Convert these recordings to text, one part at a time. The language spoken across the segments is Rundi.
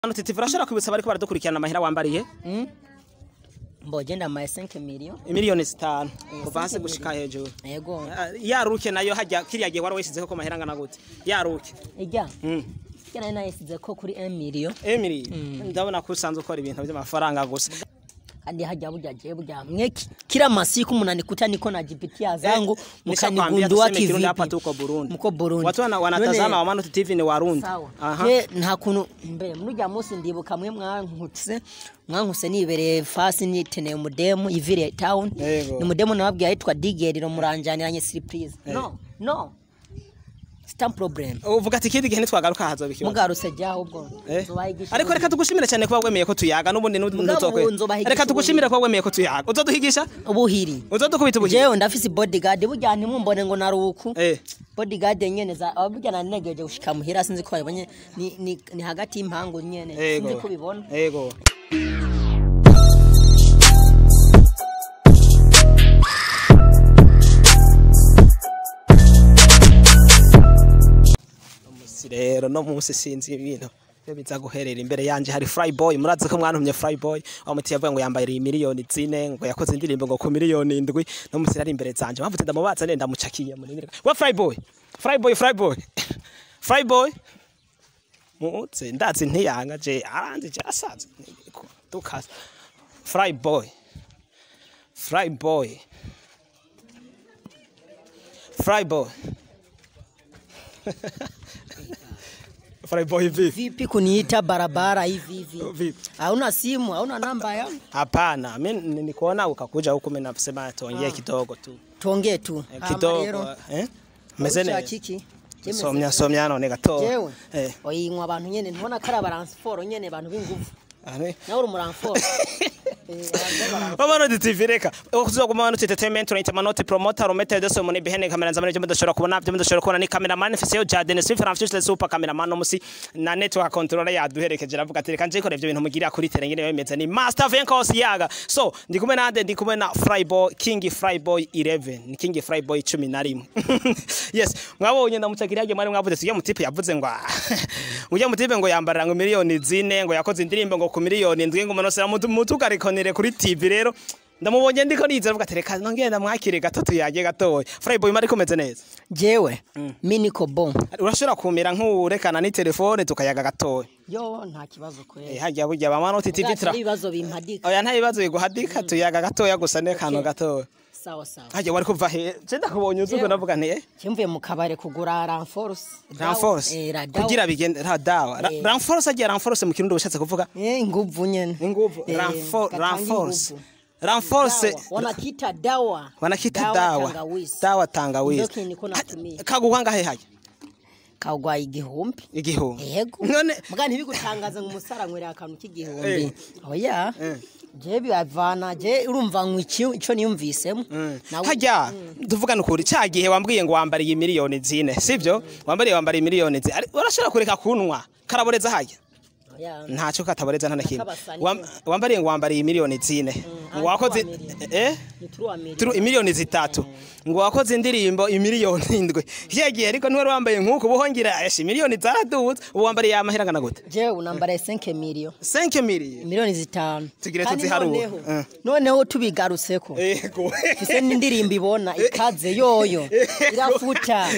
Manoti TV, urashobora kwibutsa bariko baradukurikirana amahera wambariye? Mboje ndamaye 5 million. Imiliyoni 5 kuva hasi gushika hejuru. Yego. Yaruke nayo hajya kiriya gihe wari wishyizeho ko mahera angana gute? Yaruke. Ijya. Kera nayisize ko kuri 1 million. Emily, ndabona ko usanzwe ukora ibintu by'amafaranga gusa. Kandi hajya burya je burya mwe kila masiku mnanikuta niko na jipitia zangu Nishakwambia mkanigundua tuseme Kirundi hapa kivipi? tuko Burundi. Mko Burundi. Watu wanatazama None- wa Manoti TV ni Warundi. Sawa. Aha. Je nta kuntu mbere muri rya munsi ndibuka mwe mwankutse nibereye fasi niteneye umudemu ivire town. Yego. Ni umudemu nababwiye yitwa Digeriro muranjaniranye surprise. No, no. C'est un problème. Uvuga ati ikindi gihe nitwagaruka hazoba ikibazo. Mugarutse jya ahubwo nzobahigisha. Ariko reka tugushimire cyane kuba wemeye ko tuyaga n'ubundi Mugabo ntuzokwe. nzobahigisha. Reka tugushimire kuba wemeye ko tuyaga. Uzoduhigisha? Ubuhiri. Uzodukubita ubuhiri? Jewe ndafise bodyguard burya ntimumbone ngo naruku. Bodyguard nyene za burya nanegeje gushika muhira sinzi ko babibonye ni hagati y'impangu nyene sinzi ko bibona. Yego. Musi rero no munsi sinzi ibintu iyo biza guherera imbere yanje hari Flyboy. Murazi ko mwantumye Flyboy aho muti yavuga ngo yambaye miliyoni 4 ngo yakoze indirimbo ngo ku miliyoni 7 no munsi ari imbere zanje mpamvu ndamubatsa nenda ndamucakiye muri wa Flyboy Flyboy Flyboy Flyboy mutse ndazi ntiyanga je aranzi je asaze tukasa Flyboy Flyboy Flyboy Flyboy vipi? Vipi kuniita barabara hivi hivi? Vipi? Hauna simu, hauna namba yangu? Hapana, mimi nilikuona ukakuja huku mimi nasema tuongee kidogo tu. Tuongee tu. Kidogo, eh? Meze neza. Kiki. Somya somya none gato. Jewe. Eh. Oyinywa abantu nyene ntubona ko ari abaranforo nyene abantu b'inguvu. Ani. Nawe uri umuranforo. Manoti TV reka. Okuzuba ku Manoti Entertainment tunaita Manoti promoter romete dose muri behind camera nzamane byo mudashobora kubona byo mudashobora kubona ni cameraman mfise Jaden Smith ramfise super cameraman no musi na network controller yaduherekeje aravuga ati reka nje ikora ivyo bintu mugira kuri tele ngene bimeze ni Master Venkos Yaga. So ndi kumwe nande ndi kumwe na Flyboy King Flyboy 11 ni King Flyboy 11. Yes, mwabonye ndamucagira yagiye mwari mwavuze ati mutipe yavuze ngo ujya mutipe ngo yambarira ngo miliyoni 4 ngo yakoze indirimbo ngo ku miliyoni 7 ngo manosera mutukarikonere kuri TV rero ndamubonye ndiko nizera avuga ati reka nongere ndamwakire gato tuyage gatoya. Flyboy mari komeze neza. Jewe mi niko bon. Urashobora kumera nk'urekana ni telefone tukayaga gatoya. Yo nta kibazo kweli. Hajya burya ba Manoti TV Ubwacu ibibazo bimpadika. Oya nta bibazo biguhadika tuyaga gatoya gusa ne kantu gatoya. Sawa sawa. Hajya wari kuva he? Je ndakubonye uzuko ndavuga nti Kimvuye mu kabare kugura renforce. Renforce. Radawa. Kugira bigende radawa. Renforce agiye renforce mu Kirundi ushatse kuvuga Inguvu nyene. Inguvu. Gatanga Renforce. inguvu. Renforce. Dawa. Wanakita dawa. Wanakita dawa. Tangawizi. Dawa tangawizi. Ndio kintu niko natumia. Kagugwa ngahe hajya? Kagwa 1000. 1000. Yego. None muga ntibigutangaza ngo umusara nywera akantu k'igihumbi. Oya. Je bivana je urumva ngo iki ico niyumvisemo. Hajya tuvugana ukuri cya gihe wambwiye ngo wambariye miliyoni 4 sivyo? Wambariye miliyoni 4. Urashobora kureka kunwa karaboreza hajya? Oya. Ntacyo kataboreza nta na kimwe. Nakabasani. Wambariye ngo wambariye miliyoni 4. Ngo wakoze Ni truwa miliyoni. Turu miliyoni 3 ngo wakoze indirimbo imiliyoni 7. Yagiye ariko ntiwari wambaye nkuko buhongira eshi miliyoni zaradutse ubu wambariye amahera angana gute? Jewe unambariye 5 million. 5 million. Miliyoni 5. Tugire tuziharure. Noneho tubigarutseko. Yego. Fise n'indirimbo ibona ikaze yoyo irafuta.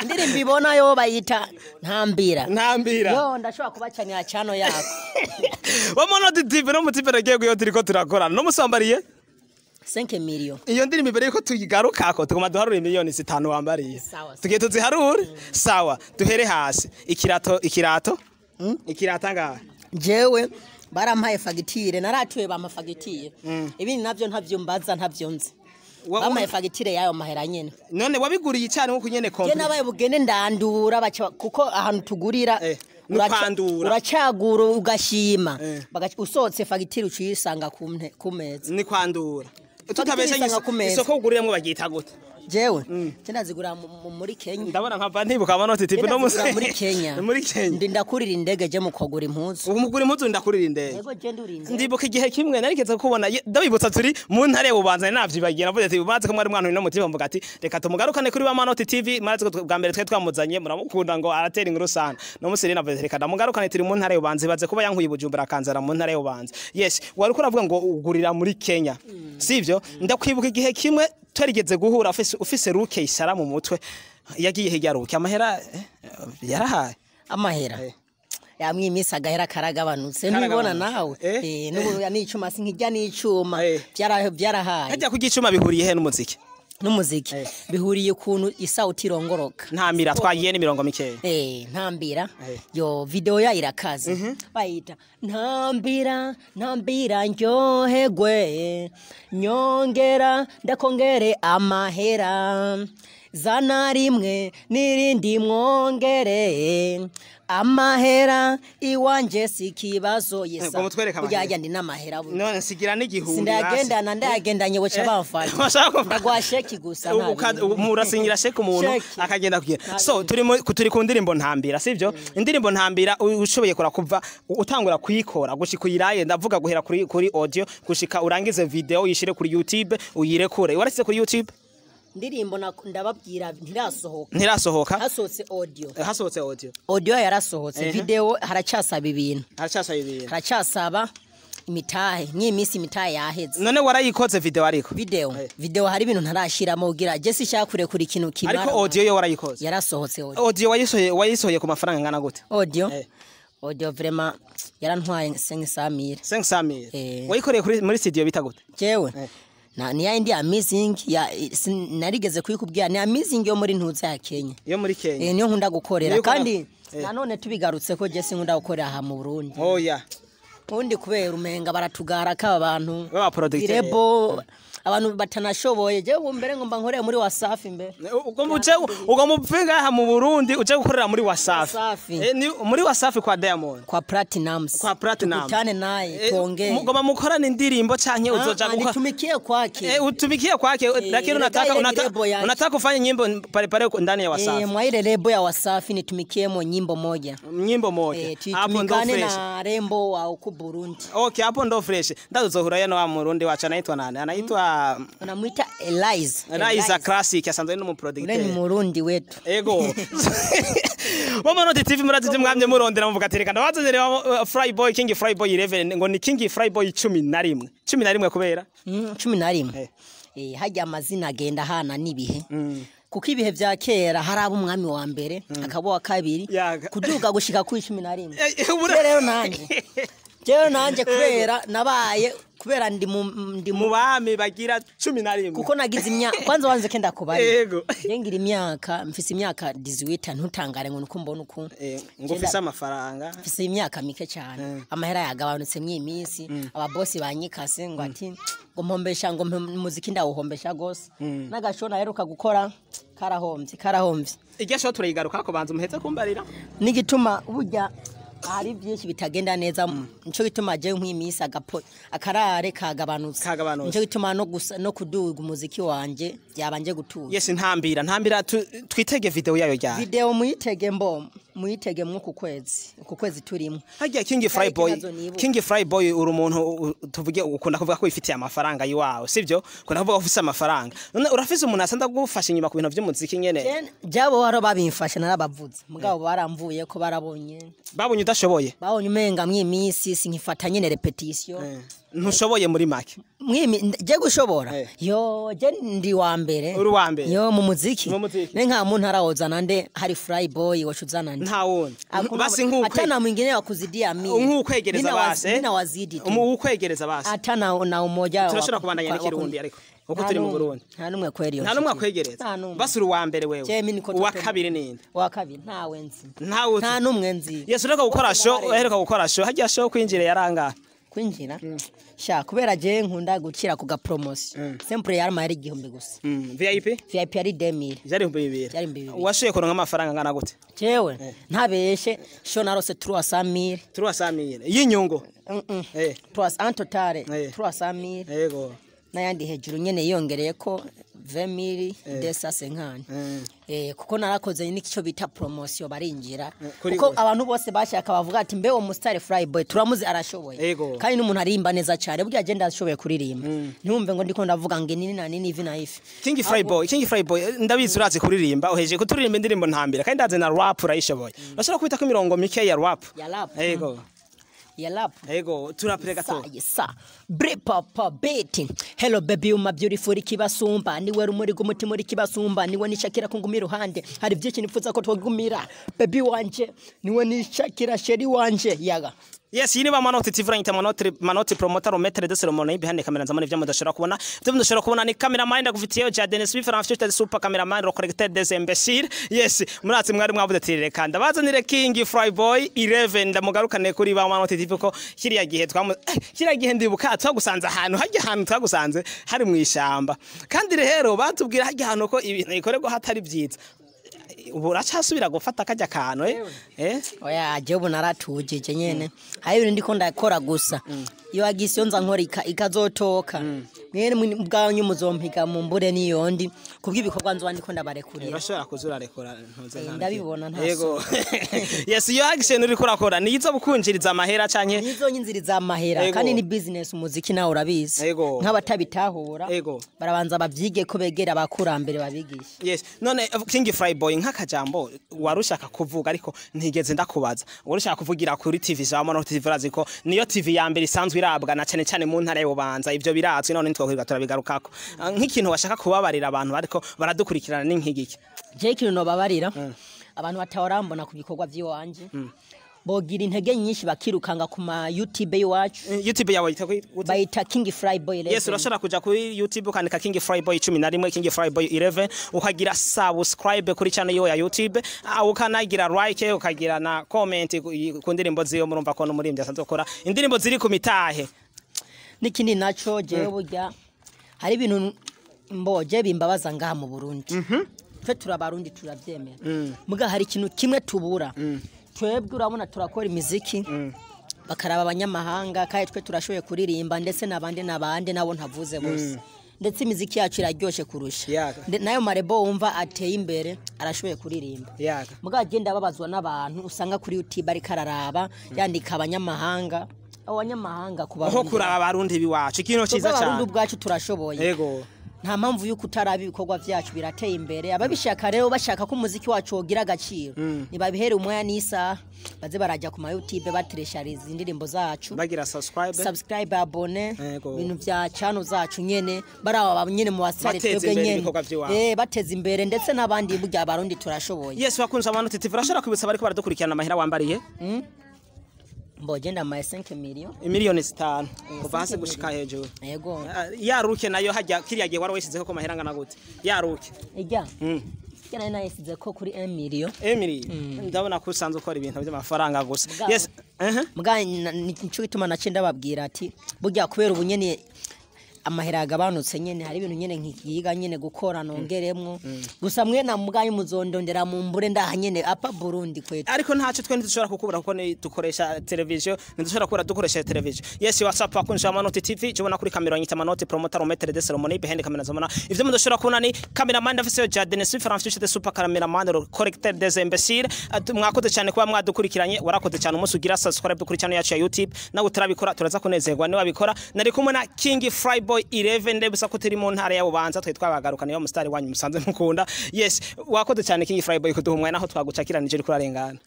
Indirimbo ibona yo bayita ntambira. Ntambira. Yo ndashobora kubacanira chano yako. Wa Manoti TV no mutipe nagiye kuyo turiko turakorana no musambariye 5 million. Iyo ndirimbo imbere yuko tuyigarukako tuguma duharure miliyoni 5 wambariye. Sawa. Tugiye tuziharure? Sawa, duhere hasi. Ikirato ikirato? Ikirato ngaha. Jewe barampaye fagitire naratuye bampa fagitire. Ibindi navyo ntavyo mbaza ntavyo nzi. Bampaye fagitire yayo mahera nyene. None wabiguriye icane nkuko nyene Je kompli. nabaye bugende ndandura baca kuko ahantu tugurira Nukwandura. Uracagura ugashima. Usohotse fagitire uciyisanga ku meza. Ni kwandura. Fagitire Tutabesha isanga ku meza. isoko uguriramo bagita gute? Jewe ndazigura muri Kenya. Ndabona nkava ntibuka Amanoti TV no Ndazigura muri Kenya. Muri Kenya. Ndi ndakurira indege je mu kugura impuzu. Umugura impuzu, ndakurira indege. Yego, je ndurira indege. Ndibuka igihe kimwe narigeze kubona, ndabibutsa turi mu ntare y'Ububanza, navyibagiye. Navuze ati ubanze ko mwari mwana no mutima, mvuga ati reka tumugarukane kuri Amanoti TV. Murazi ko bwa mbere twe twamuzanye muramukunda ngo aratera inkuru sana. No musi rero navuze reka ndamugarukane, turi mu ntare y'Ububanza, baze kuba yankuye Bujumbura akanzara mu ntare y'Ububanza. Yes, wari ko uravuga ngo ugurira muri Kenya, sivyo? Ndakwibuka igihe kimwe twarigeze guhura ufise ruke isara mu mutwe, yagiye hirya ruke amahera yarahaye. Amahera yamwe iminsi agahera karagabanutse, ntubibona nawe? N'ubu n'icuma sinkijya n'icuma. Byarahaye. Hajya ku gicuma bihuriye he n'umuziki? N'umuziki bihuriye ukuntu isauti irongoroka. Ntambira, twagiye n'imirongo mikeya. Ntambira. Yo video ya irakaze, bayita ntambira, ntambira ndyoherwe, nyongera ndakongere amahera, zana rimwe n'irindi mwongere amahera, iwanje si kibazo yesa. Ngo mutwereke amahera. Burya ndi n'amahera burya. None sigira n'igihumbi. Sindayagendana, ndayagendanye buca bamfata. Bashaka kumfata. Ndaguha sheki gusa, nta bindi. Murasinyira sheke umuntu Sheki. akagenda kugira. So turi ku ndirimbo Ntambira, sivyo? Indirimbo Ntambira, ushoboye kora kuva utangura kuyikora gushika uyiraye, ndavuga guhera kuri audio gushika urangize video uyishire kuri YouTube uyirekure. Warasize kuri YouTube? Ndirimbo ndababwira ntirasohoka. Ntirasohoka. Hasohotse audio. Hasohotse audio. Audio yarasohotse, video haracyasaba ibintu. Haracasaba ibintu. Haracyasaba imitahe, nk'iyi minsi imitahe yaheze. None warayikoze video ariko? Video, video hari ibintu ntarashiramo kugira je sishaka kurekura ikintu kimara. Ariko audio yo warayikoze? Yarasohotse audio. Audio wayisohoye ku mafaranga angana gute? Audio, audio vraiment yarantwaye 500 mille. 500 mille? Eh. Wayikoreye muri studio bita gute? Jewe na ni yindi amazing ya narigeze kuyikubwira, ni amazing yo muri ntuza ya Kenya. Yo muri Kenya. Eh, niyo nkunda gukorera. Niyo Kandi nanone tubigarutse ko je sinkunda gukorera aha mu Burundi. Oya. Ubundi kubera umenga baratugara kaba abantu Baba producteur. Irebo abantu batanashoboye. Jewe mbere ngomba nkorere muri Wasafi mbere. Ubwo muje ubwo muve ngaha mu Burundi uje gukorera muri Wasafi? Wasafi. Ni muri Wasafi kwa Diamond? Kwa Platinums. Kwa Platinum. Tukutane naye tuongee. Mugoma mukorana indirimbo canke uzoja gukora? Nitumikie kwake. Utumikie kwake, lakini unataka ile unataka lebo yake. Unataka kufanya nyimbo pale pale ndani ya Wasafi. Mwa ile lebo ya Wasafi nitumikiemo nyimbo moja. Nyimbo moja. Hapo ndo Tuitumikane fresh. na rembo wa huku Burundi. Okay, hapo ndo fresh. Ndazohura na wa Murundi wacu anaitwa nani? Anaitwa Unamwita Eliza. Eliza Classic, asanzwe ni Ule ni umuproducteur. Murundi wetu. Ego. Amanoti TV, murazi mwamye murondera muvuga ati reka ndabazanire Flyboy, King Flyboy 11, ngo ni King Flyboy 11. 11 kubera? 11. Eh. Hajya amazina agenda hana n'ibihe, kuko ibihe vya kera hari abo umwami wa mbere, akaba uwa kabiri, kuduga gushika kuri 11. Eh, Rero nanje, jewe nanje kubera nabaye, kubera ndi mu mu bami bagira 11. Kuko nagize imyaka kwanza wanze kenda kubari. Ego. Je ngira imyaka, mfise imyaka 18, ntutangare ngo nuko mbona uku. Ngo ufise amafaranga. Mfise imyaka mike cyane, amahera yagabanutse mw'iyi minsi, ababosi banyikase ngo ati ngo mpombesha, ngo muziki ndawuhombesha gose, n'agasho naheruka gukora karahombye, karahombye. Iryo show turayigaruka ko banza umuheze kumbarira. N'igituma burya hari byinshi bitagenda neza, nico gituma je nk'iyi minsi agapo akarare kagabanutse. Kagabanutse. Nico gituma no gusa no kuduga umuziki wanje byabanje gutuza. Yes, Ntambira, Ntambira twitege video yayo ryari? Video muyitege, mbo muyitege mw'uku kwezi, uku kwezi turimo. Hagiye King Flyboy. Nazo nibuka. King Flyboy, uri umuntu tuvuge ukunda kuvuga ko wifitiye amafaranga yiwawe, sivyo? Ukunda kuvuga ko ufise amafaranga. None urafise umuntu asanda gufasha inyuma ku bintu vy'umuziki nyene? Byabo haro babimfasha, narabavuze, mugabo baramvuye ko barabonye Babonye udashoboye. Babonye umenga mw'iyi minsi sinkifata nyene répétition. Ntushoboye muri make. Mwimi je gushobora? Yo, je ndi wa mbere. Uri uwa mbere. Yo, mu muziki. Mu muziki. Ne nka muntu arawozana nde, hari Flyboy wacuzana nde? Nta wundi. Hakuna- Basi nk'ukwe Hata mwingine wa kuzidia mimi. Nk'ukwegereza basi. Mina wazidi tu. Ukwegereza basi. Hata na umoja Turashobora kubandanya n'ikirundi ariko kuko Nta turi mu n'umwe. Burundi. Nta n'umwe kweri. Nta n'umwe akwegereza. Nta n'umwe. Basi uri uwa mbere wewe. Je, mimi niko Uwa totem. kabiri ninde? Wa kabiri ntawe nzi. Ntawe uzi. Nta n'umwe nzi. Yes, uheruka gukora show, uheruka gukora show, hagiye show kwinjira yaranga? Kwinjira sha, kubera je nkunda gukira ku ga promotion simple, yari amahera 1000 gusa. VIP? VIP yari 2000. Byari 2000? Byari 2000. Washoye kuronka amafaranga angana gute? Jewe ntabeshe, show narose 300 mille. 300 mille y'inyungu? Trois en total. 300 mille. Yego. N'ayandi hejuru nyene yiyongereye ko 20 250. Kuko narakoze n'icyo bita promotion, barinjira, Kuri kuko we. abantu bose bashaka bavuga ati: "Mbe uwo mustar Flyboy turamuzi, arashoboye." Kandi n'umuntu aririmba neza cyane, burya agenda ashoboye kuririmba, ntiwumve ngo ndiko ndavuga ngo nini na nini, ivi na ifi. King Flyboy, King Flyboy, ndabizi urazi kuririmba, uhejeje kuturirimba indirimbo ntambira, kandi ndazi na rap urayishoboye. Urashobora kwita ko imirongo mike ya rap? Ya rap? Yego. Ya rap? Yego, turapire gato. Sa, sa bre papa beti: "Hello baby, you my beautiful, kibasumba, niwe rumuri rw'umutima uri kibasumba, niwe nishakira kunguma iruhande, hari byinshi nifuza ko twagumira, baby wanje, niwe nishakira, chéri wanje, yaga." Yes, iyi ni ba Manoti TV, uranyita Manoti, Manoti promoter, maître de cérémonie, behind camera nzamane ivyo mudashobora kubona. Ivyo mudashobora kubona ni cameraman ndagufitiye Jaden Smith, ramfite super cameraman, le correcteur des imbéciles. Yes, muratsi mwari mwavuze ati: "Reka ndabazanire King Flyboy 11, ndamugarukane kuri ba Manoti TV," ko kiriya gihe twamu kiriya gihe ndibuka twagusanze ahantu hajya, ahantu twagusanze hari mu ishamba. Kandi rero batubwira hajya ahantu ko ibintu bikorerwa hatari byiza. Ubu uracasubira gufata kajya kantu, eh? Eh? Oya, jewe ubu naratujije nyene, hari ibintu ndiko ndakora gusa iyo agisiyo nza nkora ikazotoka mwene ubwanyu muzompiga mu mbure niyondi kubw'ibikorwa nzoba ndiko ndabarekurira. Urashobora kuza urarekura ntuze nta Ndabibona, nta. Yego. Yes, iyo action uriko urakora nizo bukunjiriza amahera canke? Nizo nyinziriza amahera. Kandi ni business, umuziki nawe urabizi. Nk'abatabitahura barabanza bavyige, ko begera abakurambere babigisha. Yes, none King Flyboy, nk'akajambo wari ushaka kuvuga ariko ntigeze ndakubaza, wari ushaka kuvugira kuri TV za Manoti TV, urazi ko niyo TV ya mbere isanzwe irabwa na cane cane mu ntara y'Ububanza, ivyo birazwi, none ntitwokwirirwa turabigarukako. Nk'ikintu washaka kubabarira abantu bariko baradukurikirana ni nk'igiki? Je ikintu nobabarira abantu batahora bambona ku bikorwa vy'iwanje, bogira intege nyinshi bakirukanga ku ma YouTube y'iwacu. YouTube yawe yitwa gute? Bayita King Flyboy 11. Yes, urashobora kuja kuri YouTube ukandika King Flyboy 11, King Flyboy 11, ukagira subscribe kuri channel yiwe ya YouTube, ukanagira like, ukagira na comment ku ndirimbo ziwe. Murumva ko n'umuririmbyi asanzwe akora indirimbo ziri ku mitahe. N'ikindi naco, jewe burya hari ibintu mboje bimbabaza ngaha mu Burundi. Twe turabarundi, turavyemera, muga hari ikintu kimwe tubura twebwe. Urabona turakora imiziki bakaraba abanyamahanga, kandi twe turashoboye kuririmba, ndetse n'abandi n'abandi nabo ntavuze bose, ndetse imiziki yacu iraryoshe kurusha. Nayo marebo wumva ateye imbere arashoboye kuririmba. Muga agenda babazwa n'abantu usanga kuri YouTube ariko araraba yandika abanyamahanga, abo banyamahanga ku Aho Barundi. kuraba abarundi biwacu, ikintu Twebwe ciza Abarundi cyane. ubwacu turashoboye. Nta mpamvu y'uko utaraba ibikorwa byacu birateye imbere. Ababishaka rero, bashaka ko umuziki wacu wogira agaciro, nibabihere umwanya n'isaha, baze barajya ku ma YouTube batereshariza indirimbo zacu. Bagira subscribe. Subscribe, abone, ibintu vya channel zacu nyene, baraba nyene mu basare Bateza twebwe imbere nyene. ibikorwa vy'iwabo. Bateza imbere ndetse n'abandi, burya Abarundi turashoboye. Yes, bakunze abantu TV, urashobora kwibutsa bariko baradukurikirana amahera wambariye? Mboje ndamaye 5 million. Imiliyoni 5 kuva hasi 5 gushika hejuru? Yego. Yaruke nayo hajya kiriya gihe wari wishyizeho ko mahera angana gute yaruke? Ijya ijya nari nayisize ko kuri 1 million. Emily, ndabona ko usanzwe ukora ibintu by'amafaranga gusa. Mugabo. Yes. Muga nico gituma naciye ndababwira ati burya kubera ubu nyene amahera yagabanutse nyene, hari ibintu nyene nkiyiga nyene gukora nongeremwo gusa, mwe na mugaye muzondondera mu mbure ndaha nyene apa Burundi kwetu. Ariko ntacyo, twe ntidushobora kukubura kuko ni dukoresha televiziyo, ntidushobora kubura dukoresha televiziyo. Yes, what's up bakunzi ba Manoti TV, jubona kuri kamera nyita Manoti promoter, maître de cérémonie, behind camera zamana ivyo mudashobora kubona ni cameraman ndafise Jaden Smith, Francis de super cameraman, le correcteur des imbéciles. Mwakoze cyane kuba mwadukurikiranye, warakoze cyane umunsi ugira subscribe kuri channel yacu ya YouTube, nawe utarabikora turaza kunezerwa niba wabikora. Nari kumwe na King Flyboy 11, ndebisa ko turi mu ntara ya Bubanza, twe twabagarukana yo mustari wanyu musanze mukunda. Yes, wakoze cyane King Flyboy kuduha umwanya naho twagucakiranije uriko urarengana.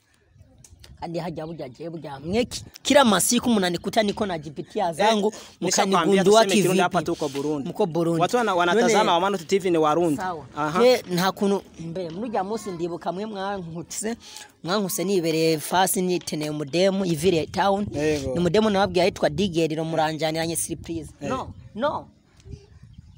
Kandi hajya burya je burya mwe kila masiku mnanikuta niko na GPT zangu, Nishakwambia mkanigundua tuseme Kirundi, hapa kivipi? tuko Burundi. Mko Burundi. Watu wanatazama None- wa Manoti TV ni Warundi. Sawa. Aha. Je nta kuntu mbe muri rya munsi ndibuka mwe mwankutse nibereye fasi niteneye umudemu ivire town. Ni umudemu nababwiye yitwa Digeriro, muranjaniranye surprise. No, no.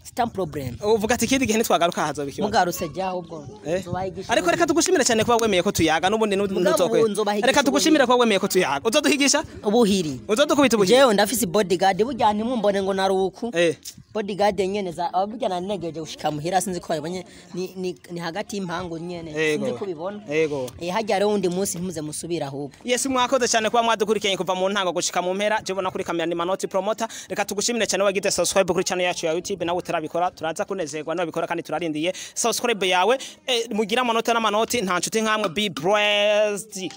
C'est un problème. Uvuga ati ikindi gihe nitwagaruka hazoba ikibazo. Mugarutse jya ahubwo nzobahigisha. Ariko reka tugushimire cyane kuba wemeye ko tuyaga n'ubundi Mugabo ntuzokwe. nzobahigisha. Reka tugushimire kuba wemeye ko tuyaga. Uzoduhigisha? Ubuhiri. Uzodukubita ubuhiri? Jewe ndafise bodyguard, burya ntimumbone ngo naruku. Bodyguard nyene za aburya nanegeje gushika muhira, sinzi ko babibonye, ni hagati y'impangu nyene, sinzi ko ubibona. Yego. Hajya rero wundi munsi ntimuze musubira ahubwo. Yes, mwakoze cyane kuba mwadukurikiranye kuva mu ntango gushika mu mpera. Je ubona kuri kamera ni Manoti Promoter. Reka tugushimire cyane wagize subscribe kuri channel yacu ya YouTube. Nawe utarabikora, turaza kunezerwa nabikora, kandi turarindiye subscribe yawe. Mugira amanota n'amanoti, nta nshuti nkamwe. Be blessed.